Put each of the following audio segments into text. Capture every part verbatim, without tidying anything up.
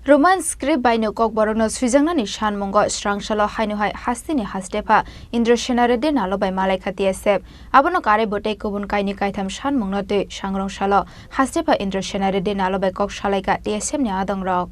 Roman script bai no Kokborok no swijaknani sanmungo srangsalo haino hai hasteni hastepha Indra Sena Reddy nalo bai malaikha T S F. Abono karwi bo tei kubun kainwi kaitham sanmungno twi sangrong salo hastepha Indra Sena Reddy nalo bai kok salaikha T S F ni adongrok.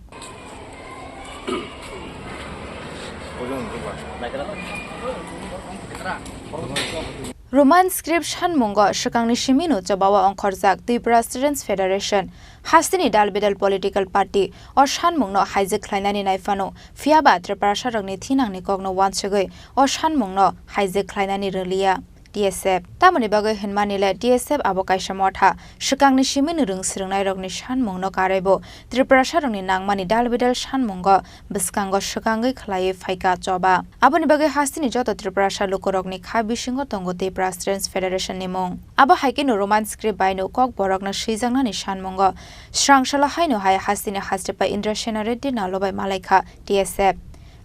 Roman script sanmungo swkangni simi no chobao ongkhorjak Tripura Students Federation, hasteni dal bidal political party o sanmungno haijak khlainani naiphano, phiyaba Tiprasarokni thinangni kokno uansugwi o sanmungno haijak khlainani rwliya T S F. Tamoni bagwi hwnmani le T S F abo kaisa motha, swkangni simi no rwng swrwngnairokni sanmungno karwi bo Tiprasarokni nangmani dal bidal sanmungo bwskango swkangwi khlaiwi phaikha choba. Aboni bagwi hasteni joto Tiprasa lukurokni kha bisingo tongo Tripura Students Federation ni mung. Abo hai kheno Roman script bai no Kokborokno swijaknani sanmungo srangsalo haino hai hasteni hastepha Indra Sena Reddy nalo bai malaikha T S F.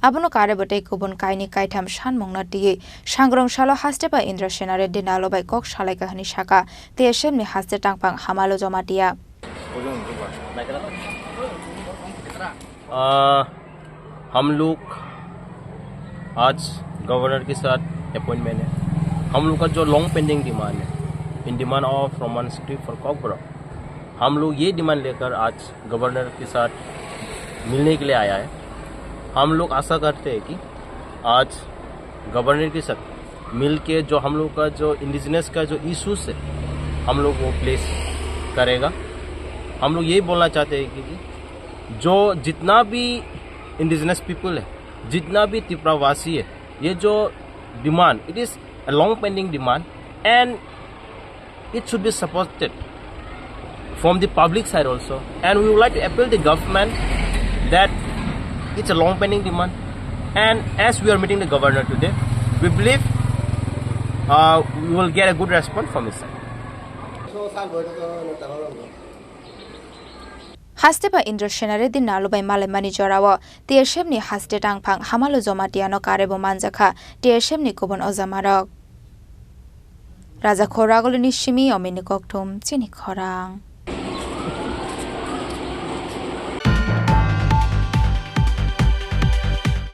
Abono karwi bo tei kubun kainwi kaitham sanmungno twiwi sangrong salo hastepha Indra Sena Reddy nalo bai kok salaikha hwnwi sakha T S F ni haste tangphang Hamalu Jamatia. आ, हम लोग आज गवर्नर के साथ अपॉइंटमेंट है। हम लोग का जो लॉन्ग पेंडिंग डिमांड है, in demand of Roman script for Kokborok, हम लोग ये डिमांड लेकर आज गवर्नर के साथ मिलने के लिए आया है। हम लोग आशा करते हैं कि आज गवर्नर के साथ मिलके जो हम लोग का जो इंडिजिनस का जो इश्यूज है, हम लोग वो प्लेस करेगा। हम लोग यही बोलना चाहते हैं कि जो जितना भी इंडिजिनस पीपल है, जितना भी त्रिपुरावासी है, ये जो demand, it is a long pending demand and it should be supported from the public side also. And we would like to appeal the government that it's a long pending demand. And as we are meeting the governor today, we believe, uh, we will get a good response from his side. Hastepha Indra Sena Reddy nalo bai malaimani jorao T S F ni haste tangphang Hamalu Jamatia no karwi bo manjakha T S F ni kubun ojamarok. Raja Khoragulini simi Omini Kokthum chini khorang.